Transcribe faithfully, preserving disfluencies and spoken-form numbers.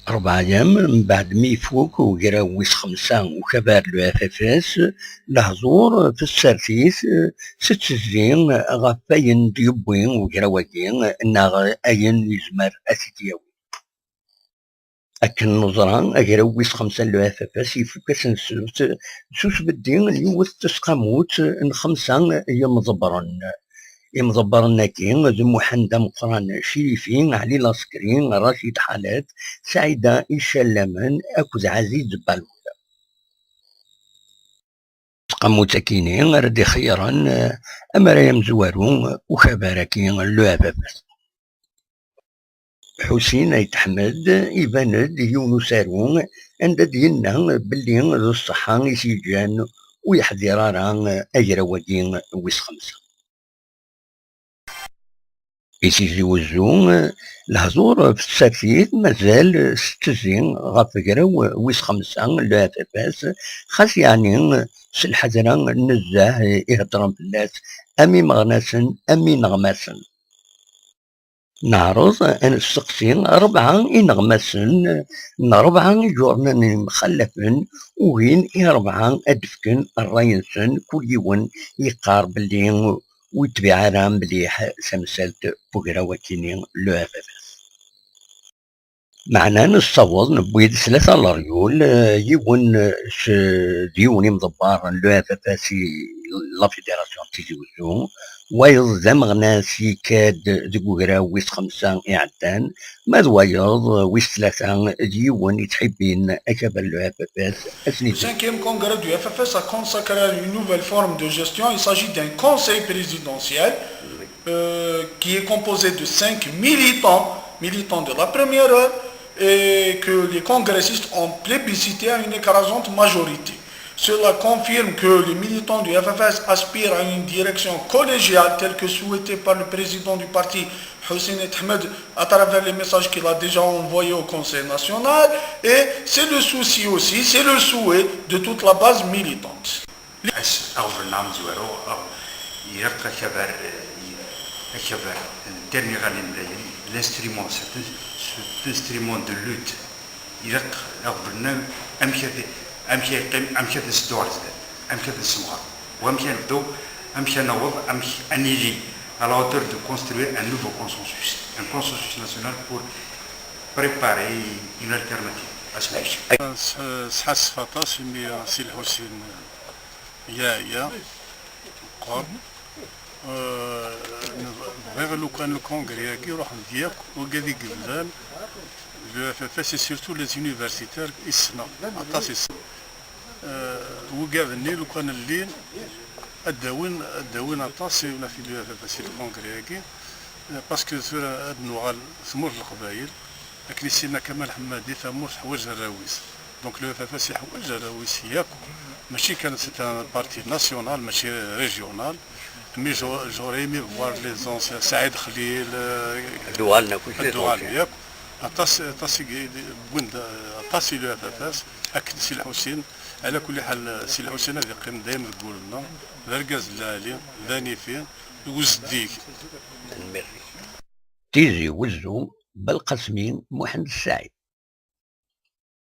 Rebɛa yam mbeɛd mi ifuk ugraw wis xemsa ukabar n le F F S, lehdur f tsertit s ttezzi ɣef wayen d-yewwi ugraw-agi neɣ ayen yezmer ad t-id-yawi. Akken neẓra, agraw wis xemsa n le F F S ifuk ass n ssebt s usbeddi n yiwet tesqamut n xemsa yimḍebbren. Imḍebbren-agi d Muḥend Ameqqran Cirifi, Ɛli Laskri, Racid Ḥalat, Saɛida Icallamen akked Ɛaziz Balmud. Taqamut-akini ara d-ixeyyren, eh, amaray amezwaru ukabar-agi n le F F S. Ḥusin Ayt Ḥmed iban-d yiwen usaru anda d-yenna belli d ṣṣeḥḥa i s-yeǧǧan ur yeḥdir ara agraw-agi wis xemsa. I Tizi Wezzu, lehdur f tsertit mazal s ttezzi ɣef ugraw wis xemsa n le F F S, xas yeɛni s lḥedra nezzeh i heddren fell-as am imeɣnasen am ineɣmasen. Neɛreḍ ad nesteqsi rebɛa ineɣmasen n rebɛa iǧurnanen yemxallafen, ugin i rebɛa ad d-fken ṛṛay-nsen, kul yiwen yeqqar belli ur yetbiɛ ara mliḥ tamsalt n ugraw-akini le F F S. Meɛna nessaweḍ newwi-d tlata leryul, eh, yiwen, eh, s, d yiwen imḍebber n le F F S i la fédération n Tizi Wezzu, wayeḍ d ameɣnas yekka-d deg ugraw wis xemsa iɛeddan, ma d wayeḍ, eh, wis tlata d yiwen yettḥibbin akabar n le F F S ass-nni. Le cinquième congrès du F F S a consacré à une nouvelle forme de gestion. Il s'agit d'un conseil présidentiel, euh, qui est composé de cinq militants, militants de la première heure, et que les congressistes ont plébiscité à une écrasante majorité. Cela confirme que les militants du F F S aspirent à une direction collégiale telle que souhaitée par le président du parti, Hussein Ahmed, à travers les messages qu'il a déjà envoyés au Conseil national. Et c'est le souci aussi, c'est le souhait de toute la base militante. Aɣbel n ɛam zwaru, aɣ-, ilaq akabar, eh, akabar n dernier alimlayen, l'instrument, c'est un, c'est un instrument de lutte. Ilaq aɣbel n ɛam, amek ad, amek ad yeqqim, amek ad nseddu ɣer zdat, amek ad nessemɣer, wamek ad nebdu, amek ad naweḍ, amek ad nili à la hauteur de construire un nouveau consensus, un consensus national pour préparer une alternative à ce régime. Sḥassef aṭas imi Si Lḥusin yeɛya meqqar. Euh, bɣiɣ lukan lkongri-agi ruḥen-d yakk wigad i yebdan le F F S et surtout les universitaires i ssneɣ aṭas i ssneɣ. Euh, wigad-nni lukan llin ad d-awin, ad d-awin aṭas i unafil le F F S i lkongri-agi. Euh, parce que tura ad nuɣal tmurt n Leqbayel, akken i s-yenna Kamal Ḥemmadi, tamurt teḥwaǧ arraw-is. Donc le F F S yeḥwaǧ arraw-is yakk, mačči kan c'est un parti national, mačči régional. Mais j'aurais aimé voir les anciens, Saïd Khlil, euh, ad uɣalen akk, ad uɣalen yakk. Aṭas, aṭas i wwin-d aṭas i le F F S, akken Si Lḥusin. Ɛla kulli ḥal, Si Lḥusin ad yeqqim dayem deg wul-nneɣ, d argaz n lɛali, d anifi, d uzeddig. Tizi Wezzu, Belqasmi Muḥend Ssaɛid.